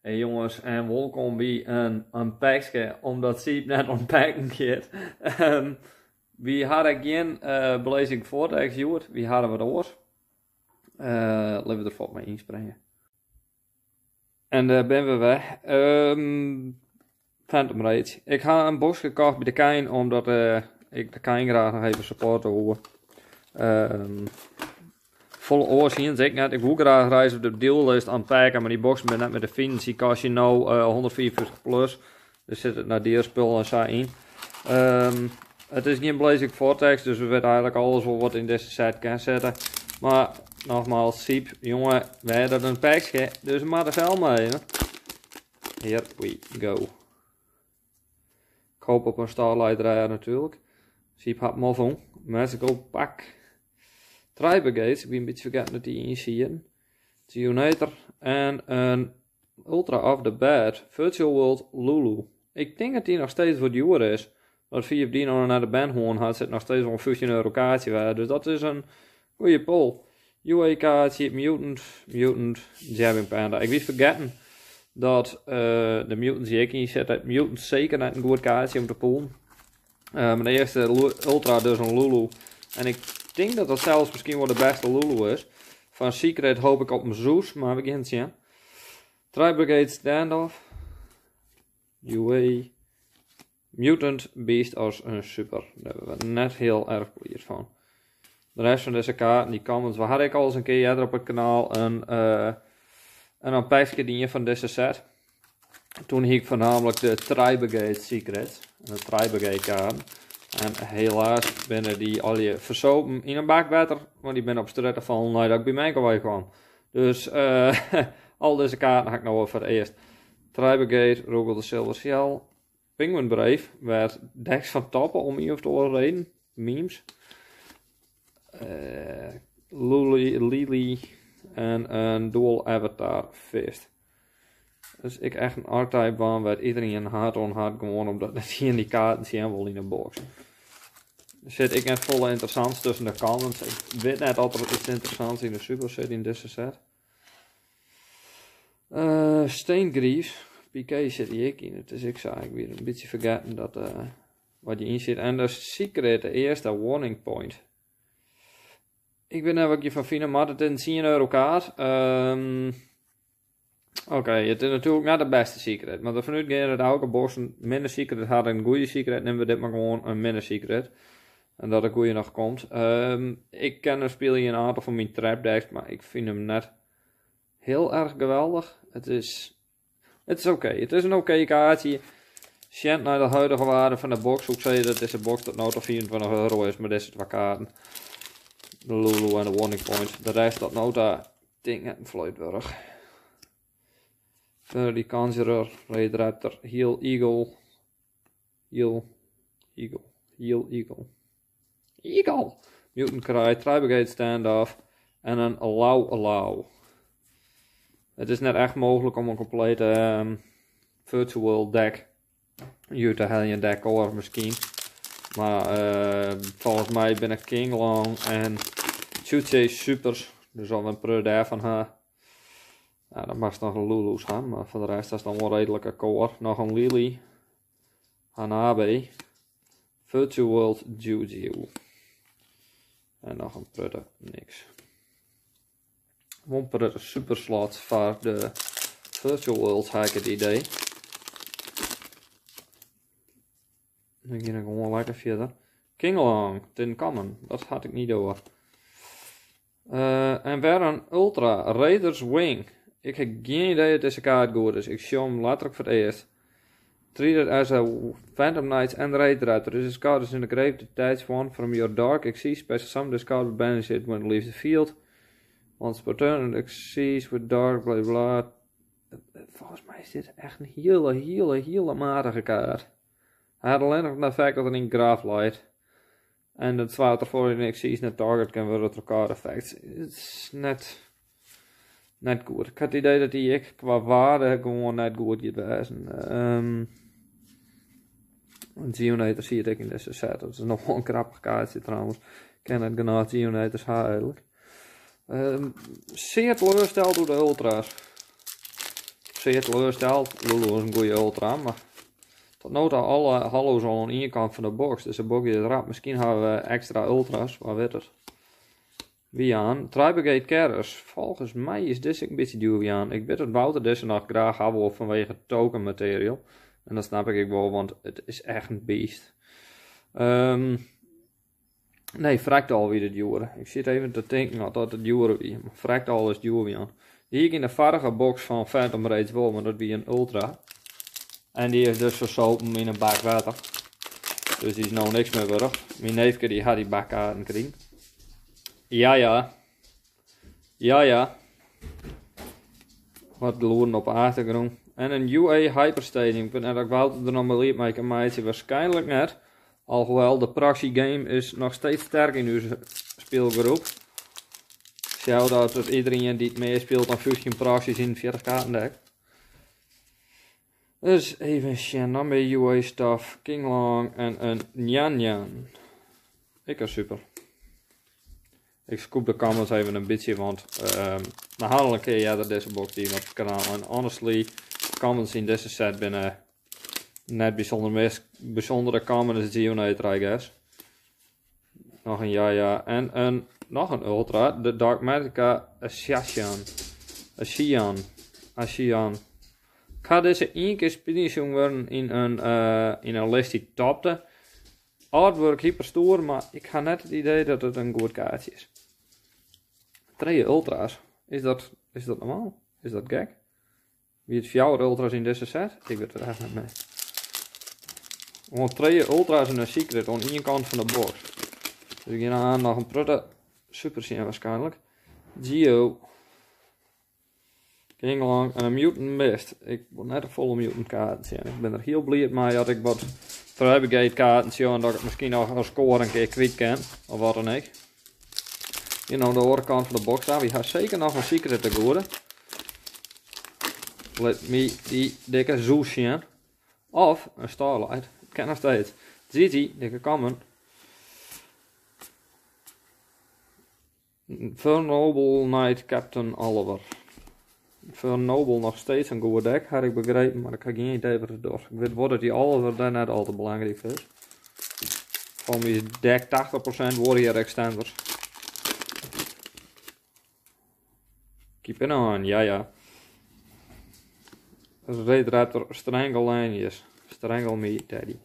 Hey jonges en wolkom by in unpackske, omdat Siep net unpacken giet. Wy hawwe gjin Blazing Vortex hjoed, wy hawwe wat oars. Litte we der fuort mei ynspringe. En dêr binne we wer. Phantom Rage. Ik ha in boxke kocht by de Kein, omdat ik de Kein graach noch even supporte woe. Folle oars hienen se ek net. Ik woe graach Rise of the Duelist unpacken, mar dy boxen binne net mear te finen. Sy kostje no 155 plus. Der sit it nadierspul en sa yn. It is gjin Blazing Vortex, dus we witte eigentlik alles wol wat yn dizze set kin sitte. Mar nogmaals, Siep, jonge, wer dat in pakje, dus we moatte sels mar even. Here we go. Ik hoop op in Starlight Rare natuerlik. Siep hat 'm al fûn. Magical Pack. Tri-Brigades, ik wie in bytsje fergetten dat dy yn sieten. Geonator en in Ultra of the Bad Virtual World Lulu. Ik tink dat dy noch steeds wat djoer is. Dat 5 dy noch nei de band hân hat, sit noch steeds wol in 15 euro kaartsje wer. Dus dat is in goede pull. UA kaartsje, Mutant, Mutant, Jabbing Panda. Ik wie fergetten dat de Mutants hjir ek yn sitte. Mutant seker net in goed kaartsje om te pullen. Mar de earste Ultra dus in Lulu. En ik tink dat dat sels miskien wol de bêste Lulu is. Fan Secret hoop ik op in Zeus, mar we gean it sjen. Tri-Brigade Standoff. UA. Mutant Beast as in super. Dêr binne we net hiel erch bliid fan. De rest fan dizze kaarten, dy commons, we hawwe ek al ris in kear earder op it kanaal in unpackje dien fan dizze set. Toen hie ik foarnaamlik de Tri-Brigade Secrets, de Tri-Brigade kaarten. En helaas binne dy allegear fersopen yn in bak wetter, want dy binne op strjitte fallen neidat ik by Menko wei kwam. Dus al dizze kaarten ha ik no foar it earst. Tri-Brigade, Rugal the Silver Shell, Penguin Brave, wêr't decks fan toppe om ien of oare reden, memes. Luli, Lily en in Dual Avatar Fist. Dus ik echt in archetype baan wêr't iedereen hard oan hat, gewoan omdat net ien dy kaarten sjen wol yn 'e box. Der sit ek net folle ynteressants tusken de commons. Ik wit net oft der iets ynteressants yn de super sit yn dizze set. Steengries, PK sit hjir ek yn. It is ek sa, ik wie in bytsje fergetten dat wat hjir yn sit. En de secret, de earste Warning Point. Ik wit net wat ik hjirfan fine moat. It is in 10 euro kaart. Oké, it is natuerlik net de bêste secret, mar derfan útgean dat elke box in minne secret hat en in goede secret, nimme we dit mar gewoan in minne secret. En dat de goede noch komt. Ik kin him spylje yn in oantal fan myn trap decks, mar ik fyn him net hiel erch geweldich. It is oké. It is in oké kaartsje. Sjend nei de huidige waarde fan de box, soe ik sizze dat dizze box tot no ta 25 euro is, mar dizze twa kaarten. De Lulu en de Warning Point. De rest tot no ta tink net in fluit wurdich. Verder die Conjurer, Raidraptor, Heal Eagle, Heal Eagle, Heal Eagle, Eagle, Mutant Cry, Tri-Brigade Standoff en in Lau Lau. It is net echt mooglik om in komplete virtual deck út te heljen, decor miskien. Mar folgens my binne King Long en Chuche supers, dus as we in prut dêrfan ha, ja, dan moatst noch in Lulu's ha, mar foar de rest is dan wol reedlik akkoard. Noch in Lily, Hanabi, Virtual World Juju. En noch in prutte niks. Wol in prutte super slots foar de Virtual World, ha ik it idee. Dan gean ik gewoan lekker fierder. King Long, Tin Common, dat had ik niet door. En wer in Ultra Raiders Wing. Ik ha gjin idee dat dizze kaart goed is. Ik sjoch him letterlik foar it earst. Treated as a Phantom Knights and Raidraptor. This card is in the grave. Detach one from your Dark Xyz. Special summon this card, but banish it when it leaves the field. Once per turn, it Xyz with Dark, bla bla. Folgens my is dit echt in hiele, hiele, hiele matige kaart. Hy hat allinnich it effekt dat er yn graf leit. En it swaart derfoar yn Xyz net target kin wurde troch card effects. It is net goed. Ik ha it idee dat dy ek kwa waarde gewoan net goed giet wêzen. Geonator siet ek yn dizze set. Dat is noch wol in grappich kaartsje trouwens. Ik kin net genôch Geonators ha eigentlik. Sear teleursteld oer de Ultra's. Sear teleursteld. Lulu is in goede ultra, mar tot no ta alle hollows al oan ien kant fan de box. Dus de box is rap. Miskien hawwe we ekstra ultra's, wa wit it. Wiaan, Tri-Brigade Keras. Folgens my is dizze ek in bytsje djoer, Wiaan. Ik wit dat Wouter dizze noch graach ha wol fanwege token material. En dat snap ik ek wol, want it is echt in beest. Nee, Fraktall wie de djoere. Ik sit even te tinken oft dat de djoere wie. Mar Fraktall is djoer, Wiaan. Dy hie ik yn de foarige box fan Phantom Rage wol, mar dat wie in Ultra. En dy is dus fersopen yn in bak wetter. Dus dy is no niks mear wurdich. Myn neefke dy hat dy bakkaarten krigen. Ja, ja. Ja, ja. Wat gelûden op de achtergrûn. En in UA Hyperstadium. Ik wit net of Wouter der noch belied mei kan meitsje. Waarschijnlijk net. Alhoewel, de proxy game is noch steeds sterk yn ús spylgroep. Shout-out tot iedereen dy't mear spilet dan 15 proxies yn 40 kaarten deck. Dus even sjen, dan by UA stuff, King Long en in Nyan Nyan. Ik is super. Ik scoop de comments even in bytsje, want we ha al in kear earder dizze box dien op it kanaal. En honestly, comments yn dizze set binne net bysûnder mis. Bysûndere comment is Geonator, I guess. Noch in Yaya en in, noch in Ultra, de Dogmatika Ascian. Ascian. Ascian. Ik ha dizze ien kear spyljen sjoen wurden yn in, yn in list dy't topte. Artwork hyper stoer, mar ik ha net it idee dat it in goed kaartsje is. Trije Ultra's. Is dat, is dat normaal? Is dat gek? Wie it fjouwer Ultra's yn dizze set? Ik wit it echt net mear. Oan trije Ultra's en in Secret oan ien kant fan de box. Dus ik gean aan noch in protte super sjen waarskynlik. Geo. King Long en in Mutant Mist. Ik wol net te folle Mutant kaarten sjen. Ik bin der hiel bliid mei dat ik wat Tri-Brigade kaarten sjoch en dat ik it miskien noch as score in kear kwyt kin. Of wat dan ek. Hier no de oare kant fan de box ta. Wy ha seker noch in secret te goede. Lit my dy dikke zoe sjen. Of in Starlight. Kin noch steeds. GG, dikke common. Infernoble Knight Captain Oliver. Infernoble noch steeds in goed deck, ha ik begrepen, mar ik ha gjin idee wat it docht. Ik wit wol dat dy Oliver dêr net al te belangryk foar is. Foar my is deck 80% Warrior Extenders. Keep it on, ja ja. Raidraptor Stranglanius. Strangle me, daddy.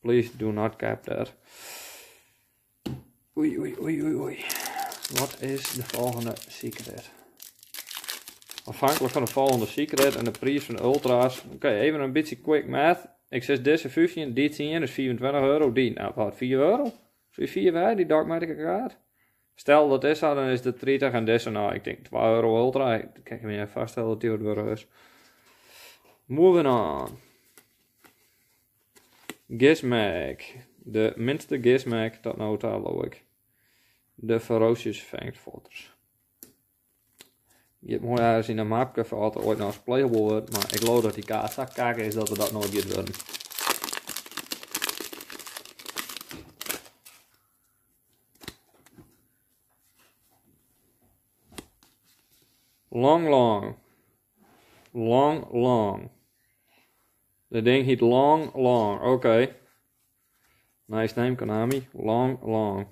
Please do not cap that. Oei, oei, oei, oei, oei. Wat is de folgjende secret? Afhankelijk fan de folgjende secret en de priis fan de ultra's. Oké, even in bytsje quick math. Ik sis dizze 15, dy 10 is 25 euro, dy, nou wat, 4 euro? Soe je 4 wêze, dy Dogmatika kaart? Stel dat is sa, dan is de 30 en dizze, nou, ik tink 2 euro ultra. Ik kan my net foarstelle dat dy wat wurdich is. Moving on. Gizmek. De minste Gizmek tot no ta, leau ik. De Ferocious Fanged Fortress. Giet moai ergens yn in mapke foar as er oait noch ris playable wurdt, mar ik leau dat dy kaart sa kak is dat er dat noait giet wurden. Long Long. Long Long. Dat ding hiet Long Long, oké. Okay. Nice name Konami. Long Long.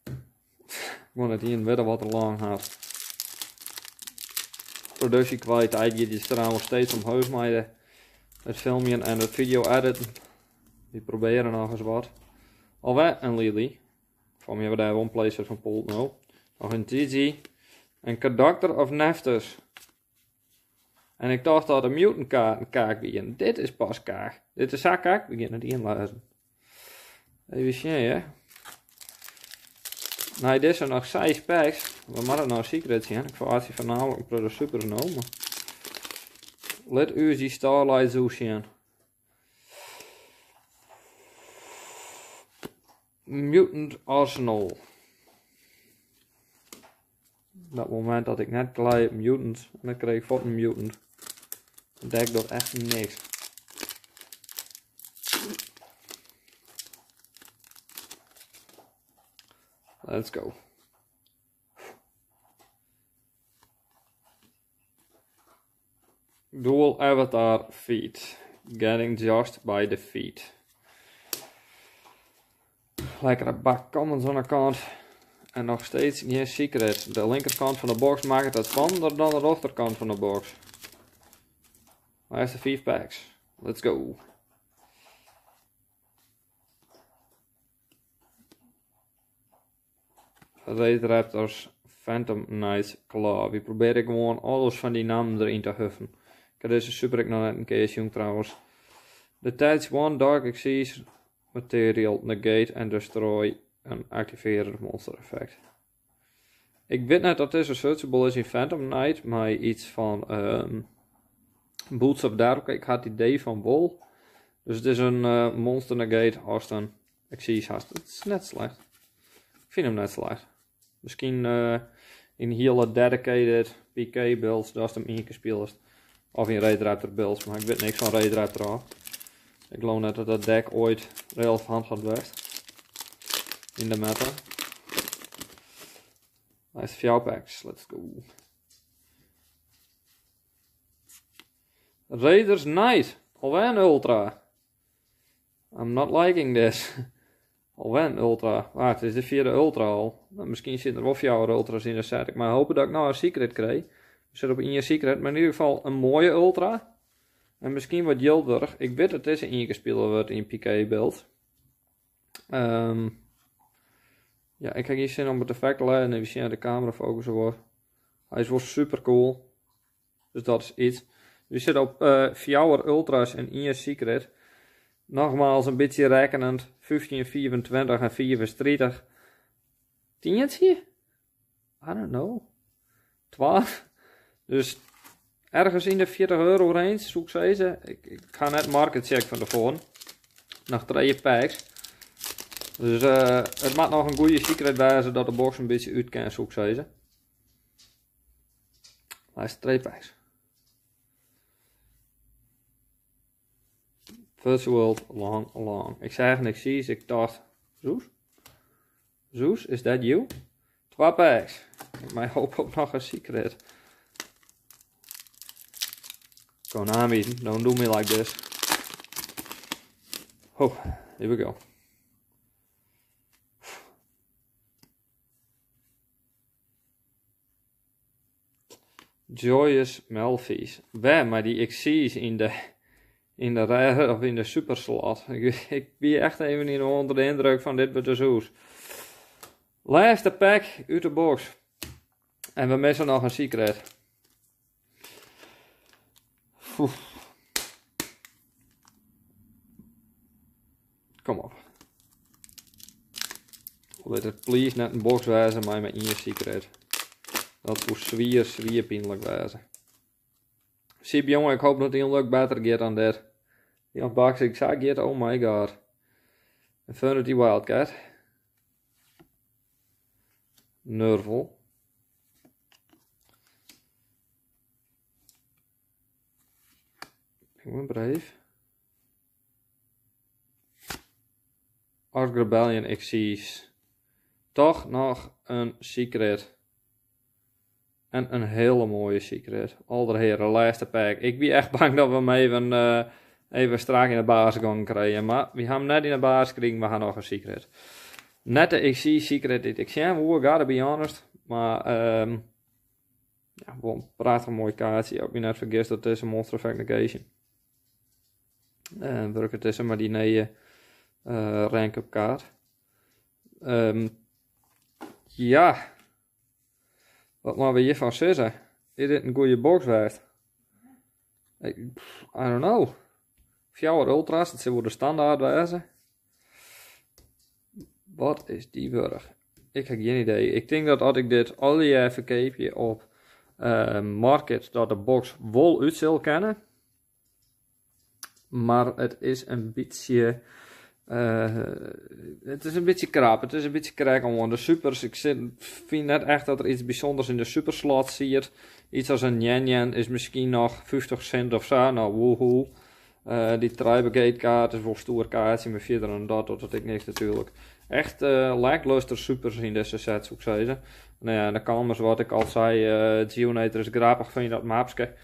Ik wol net ien witte wat er long hat. Produksjekwaliteit giet dus trouwens steeds omheech mei de, it filmjen en it video editen. Wy probearje noch ris wat. Alwer in Lily. Foar my hawwe we dêr wol in playset fan pulled no. Noch in Gigi. En Conductor of Nephthys. En ik tocht dat de mutant kaarten kak wienen. Dit is pas kak. Dit is sa kak, we gean it ynlêzen. Even sjen, ja. Nei dizze noch 6 packs. We moatte noch secret sjen. Ik ferwachtsje foarnaamlik in protte supers no, mar lit ús dy Starlight Zoo sjen. Mutant Arsenal. Dat momint dat ik net klei op Mutant, en dan kreeg ik fuort in Mutant. Het deck docht echt niks. Let's go. Dual Avatar Feet. Getting just by the feet. Lekkere bak commons oan de kant. En nog steeds geen secret. De linkerkant van de box maakt het spannender dan de rechterkant van de box. Lêste 5 packs. Let's go. Raidraptors Phantom Knights Claw. We proberen gewoon alles van die namen erin te huffen. Ik heb deze super ik nog net een keer jong trouwens. Detach one Dark Xyz material, negate and destroy en activeer het monster effect. Ik weet net dat deze searchable is in Phantom Knight, maar iets van Boots of Dark. Ik had het idee van wol. Dus het is een monster negate Austin Xyz hast. Het is net slecht. Ik vind hem net slecht. Misschien in hele dedicated PK builds, dat is hem één keer speelt. Of in Raidraptor builds, maar ik weet niks van Raidraptor af. Ik geloof net dat dat deck ooit relevant gaat geweest. In de meta. Nice 4 packs, let's go. Raiders Knight, alweer een ultra. I'm not liking this. Alweer een ultra. Wacht, het is de vierde ultra al. Nou, misschien zit er wel 4 ultra's in de set. Ik maar hopen dat ik nou een secret krijg. We zitten op één secret, maar in ieder geval een mooie ultra. En misschien wat jildig. Ik weet dat deze één keer spelen wordt in PK beeld. Ja, ik heb geen zin om het effect te laten en even zien naar de camera focussen wordt. Hij is wel super cool. Dus dat is iets. We zitten op 4 ultra's en 1 secret. Nogmaals een beetje rekenend. 15, 24 en 34. Tientje? I don't know. 12. Dus ergens in de 40 euro range, zoek ze. Ik ga net market check van tevoren. Nog 2 packs. Dus het maakt nog een goede secret wijze dat de box een beetje uit kan, zoek ze. Hij is 2 packs. Virtual World long long. Ik zei niks, zie, ik dacht, Zeus? Zeus, is that you? 2 packs. Ik mij hoop ook nog een secret. Konami, don't do me like this. Oh, here we go. Joyous Melffys. Waar, maar die Xyz in de rare of in de super slot. Ik ben echt even niet onder de indruk van dit met de Zeus. Laatste pack uit de box. En we missen nog een secret. Oef. Kom op. Laat het please net een box wijzen, maar met één secret. Dat zou zwier, zwier pijnlijk wijzen. Siep jongen, ik hoop dat die luck beter gaat dan dit. Die unboxing zag gaat, oh my god. Infinity Wildcat. Nervall. Ik ben brave. Ark Rebellion Xyz. Toch nog een secret. En een hele mooie secret. Alderheren, laatste pack. Ik ben echt bang dat we hem even strak in de baas gaan krijgen. Maar we hebben hem net in de baas gekregen, we gaan nog een secret. Net de Xyz secret die ik zie, hoe, gotta be honest. Maar ja, wel een prachtig mooi kaartje. Ik heb me net vergist dat het is een Monster Effect Negation. En werk het is maar die nee rank-up kaart. Ja. Wat moeten we hiervan zeggen? Is dit een goede box waard? I don't know. 4 ultra's, dat zullen de standaard wijzen. Wat is die burg? Ik heb geen idee. Ik denk dat als ik dit al die verkeepje op market, dat de box wol uit zal kennen. Maar het is een beetje... het is een beetje krap, het is een beetje krek om de supers. Ik vind net echt dat er iets bijzonders in de superslot zit. Iets als een Nyan Nyan is misschien nog 50 cent of zo. Nou, woehoe. Die Tri-Brigade kaart is wel stoer kaartje, maar verder dan dat, dat ik niks natuurlijk. Echt lackluster supers in deze set, zou ik zeggen. Nou ja, de kamers, wat ik al zei, Geonator is grappig, vind je dat mapske.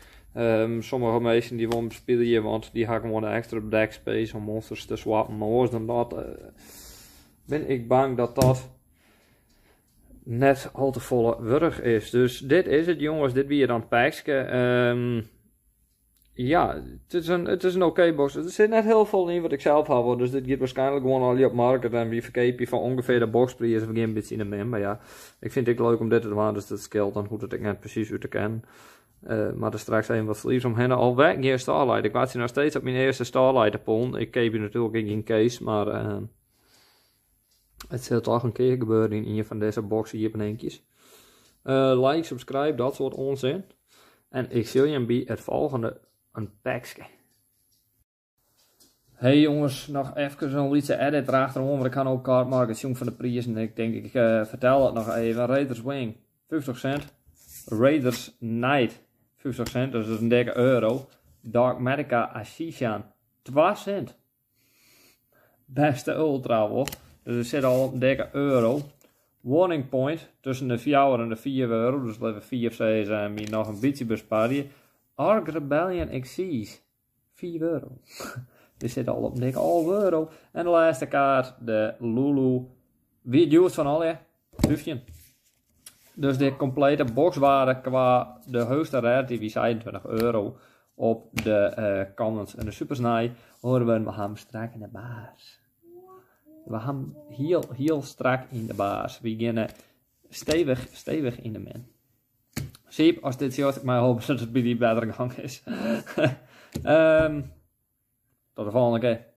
Sommige minsken dy wolle spylje, want dy ha gewoan ekstra deck space om monsters te swappen. Mar oars dan dat bin ik bang dat dat net al te folle wurdich is. Dus dit is it, jonges. Dit wie dan pakske. Ja, it is in oké box. Der sit net hiel folle yn wat ik sels ha, dus dit giet waarskynlik gewoan al op market en wy ferkeapje foar ûngefear de boxpriis of gjin bytsje yn de min. Mar ja, ik fyn it leuk om dit te dwaan, dus dat skeelt, dan hoecht it ek net presys út te kennen. Mar der straks even wat sleeves omhinne. Alwer gjin Starlight. Ik wachtsje noch steeds op myn earste Starlight te pullen. Ik keapje natuerlik gjin case, mar it sil toch in kear gebeuren yn ien fan dizze box iepeningskes. Like, subscribe, dat soart ûnsin. En ik sjoch jim by it folgjende unpackske. Hey jonges, noch even in lytse edit derachteroan, want ik ha no Cardmarket sjoen fan de prizen. Ik tink, ik fertel it noch even. Raiders Wing, 50 cent. Raiders Knight, 50 cent, dus dat is in dikke euro. Dark Medica Ashishan, 2 cent. Bêste Ultra, hoor. Dus der sit al op in dikke euro. Warning Point, tusken de 4 en de 5 euro, dus even 4, 6 en my noch in bytsje besparje. Arc Rebellion Xyz, 4 euro. We sitte al op in dikke 11 euro. En de lêste kaart, de Lulu. Wie it djoerst fan alle? 15. Dus de komplete boxwaarde kwa de heechste rarity wie 26 euro op de commons en de supers nei. Horen we hem strak yn de baas. We ha hiel, hiel strak yn de baas. Wy geane stevich, stevich yn de min. Siep, as dit sjochst, ik mei hoopje dat it by dy better gong is. Tot de folgjende kear.